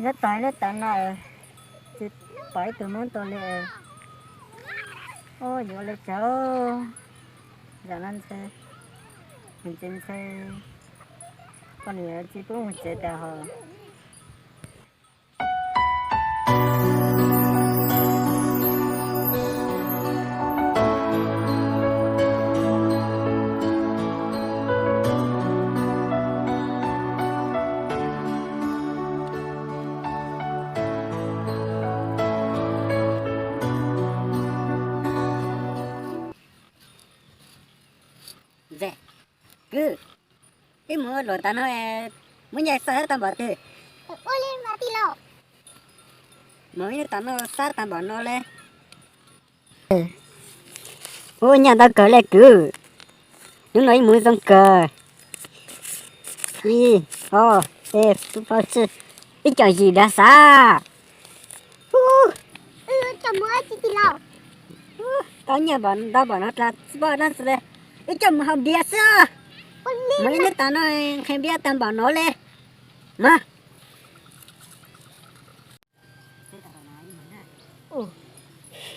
Nyob tag nyob tas no tsis pom ib tug Hmoob tuaj li. Ua yuav li cas, zaum no ntshe mus tsev ntshe poj niam tsis pub mus tsev tas hos. Kwv, wb mus ua luam tas no, muab nyiaj xaj tau npaum twg? Mus ib tag no xaj tau npaum no li. Ua nyiaj ntau kawg li kwv, hnub no wb mus zoo kawg. Ib, ob, peb, plaub, tsib, ib co yim dav xav. Tau nyiaj ntau npaum no dlav tsis pom dab tsi li, wb coj mus haus npias xwb. Mus ib hnub tas no nqhis npias tau npaum no li mas.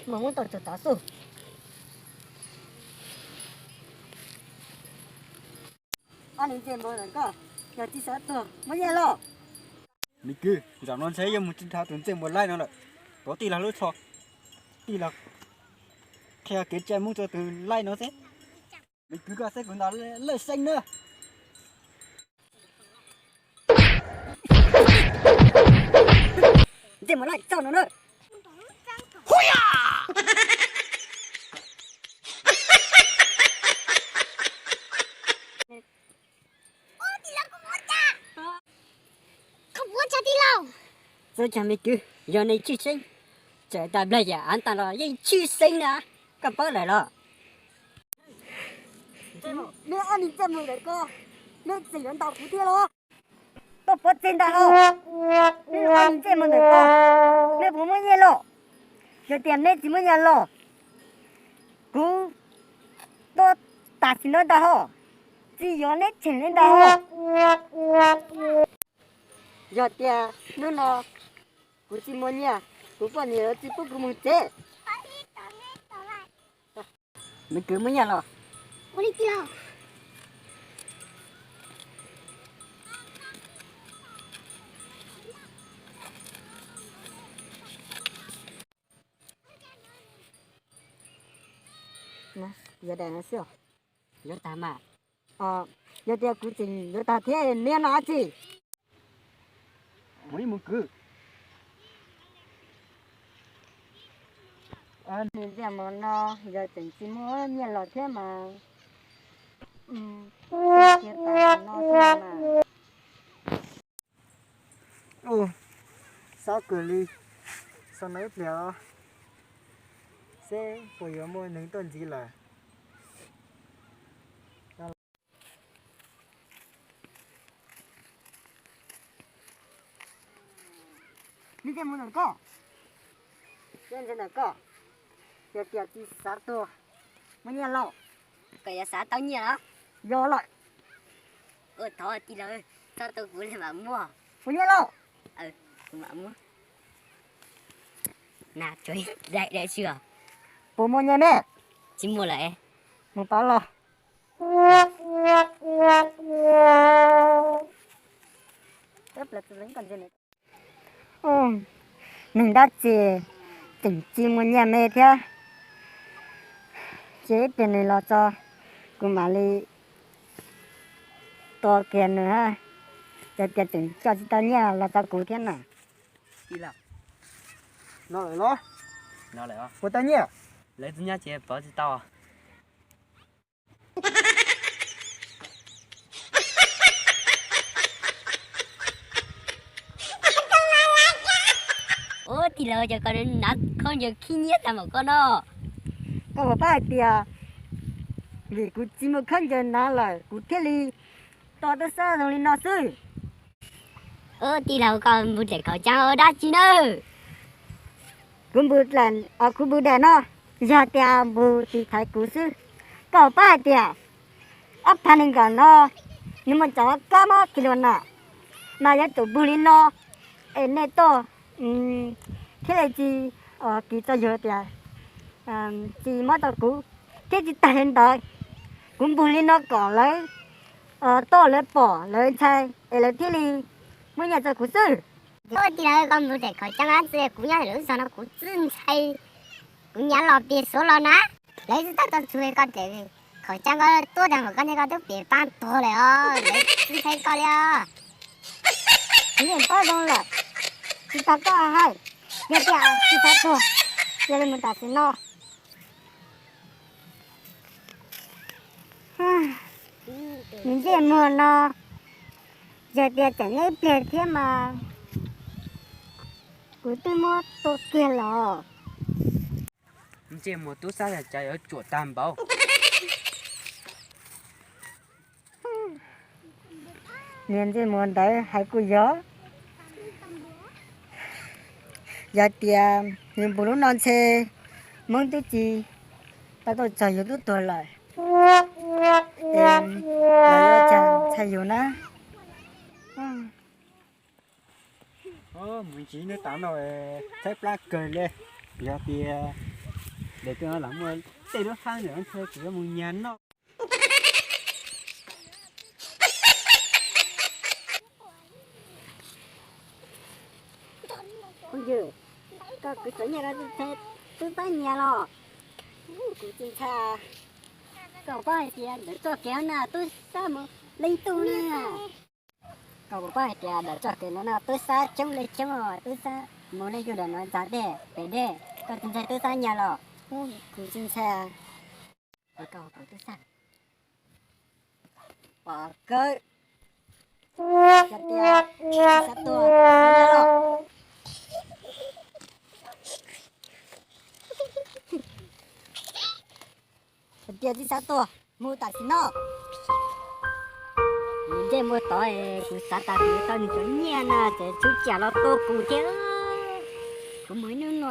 Mas muab tau tsuag tod xwb. Ob niag ntsej muag ntawm koj, yog tsis xav tuag muab nyiaj los. Me kwv, zaum no ntshe yuav mus tsis dhau tus ntsej muag laij no lawm. Tuav tij laug lub tsho, tij laug qhia kev cai Hmoob rau tus laij no xwb. Me kwv, koj xeeb kuv ntawm lawj seeb na. Ntsej muag laij txog no na. Txhob cag me kwv, yog nej tshwj xeeb, txawm tas nplaig yam av tas los yeej tshwj xeeb na, koj paub lawm los? Neb ob niag ntsej muag ntawm ko, neb tseem yuav ntaus kuv thiab los? Koj puas txog ntag hos? Neb ob niag ntsej muag ntawm ko, neb puas muaj nyiaj los? Yog tias neb tsis muaj nyiaj los, kuv tuaj tam sim no ntag hos, tsis yuav neb tsheej li ntag hos. Yog tias hnub no kuv tsis muaj nyiaj, kuv poj niam tsis pub kuv mus tsev. Me kwv, muaj nyiaj los? Yuav daim no xwb, yuav tag mas. Yog tias kuv tseem yuav tag thiab neb no dab tsi? Mus ib mus kwv. Nws ntiaj mus no yog tseem tsis muaj nyiaj los thiab mas, cia tas no xwb mas. Ub, xob kawg li, xob no ib pliag seb puas yuav muaj neeg tuaj ntxiv lawm. Neb tej mus ntawm koj, neb ntawm koj, yog tias tsis xav tuag, muaj nyiaj lauj? Koj yuav xav tau nyiaj los? Yog lawm. Ua thov tij laug, txhob tua kuv li mam muab. Muaj nyiaj lauj? Kuv mam muab. Na tsuav daim daim xwb os. Puas muaj nyiaj me? Tsis muaj lawm. Mus pab los. Neeg dab tsi tseem tsis muaj nyiaj me thiab? Ces ib pliag nws los tso, kuv mam li tua kiag nws. Yog tias tseem coj tsis tau nyiaj los tso kuv thiab na. No lawm los? Puas tau nyiaj? Lawv tsis nyob ces pov tsis tau. Ub, tij laug, cas koj hnav khaub ncaws khib nyiab tag npaum koj no? Koj puas paub hais tias vim kuv tsis muaj khaub ncaws hnav lawm kuv thiaj li to tub sab zoo li no xwb. Ub, tij laug, koj npog dlaim khaum cav ua dab tsi nawb? Kuv npog dlaim, kuv npog daim no, yog tias npog tiv thaiv kuv xwb. Koj puas paub hais tias ob phav nees nkaum no nws muaj cov kab mob kis lus na, mas yuav tsum npog li no, es nej tuaj thiaj li tsis kis txog yus tias tsis muab rau kuv, thiab tsis tag li ntawd, kuv npog li no kom lawv tuaj lawv pom lawv ntshai es lawv thiaj li muab nyiaj rau kuv xwb. Ua tias koj mus daim khaub caab txwv kuv nyob lub zog no kuv txwj ntshai, kuv nyav los pias suav los na. Lawv txawj tau txug koj daim khaub caab ko tuaj tag nrho koj niag koj twb pias pab tuag lawm os, lawv txwj ntshai koj li os. Kuv yeej paub zoo lawm, tsis tas koj hais, yog tias tsis xav tuag, cia li mus tam sim no. Nws ntsej muag no, yog tias tseem nyob ib pliag thiab mas kuv twb muab tua kiag los. Ntsej muag tub sab yog cas yuav tsuam tag npaum. Niag ntsej muag ntawd hais kuj yog, yog tias nws npog lub no ntshe Hmoob twb tsis tau tuaj txog yus twb tuag lawm, es lawv yuav cas ntshai yus na. Mus ntsis neb tas no tshaib plab kawg li, yog tias daim twg no lam muaj tej lub hab ntawm no ntshe kuv yuav mus nyag noj. Phooj ywg, koj kwv txhiaj nyiaj koj tub sab nyag los? Kuv tsis ntshai. Koj paub hais tias ntawm txoj kev no tub sab mus leej twg na? Koj puas paub hais tias ntawm txoj kev no no tub sab coob li coob os, tub sab mus leej twg ntawm no ntxav dej pem dej, koj tsis ntshai tub sab nyag los? Kuv tsis ntshai. Koj tub sab, pom kawg, yog tias tub sab tuag los, yog tias tub sab tuag mus tam sim no. Ntsej muag tod, kuv xav tas kuv yuav tau nws cov nyiaj na ces txhob cia los tua kuv thiab. Kuv mus ib hnub no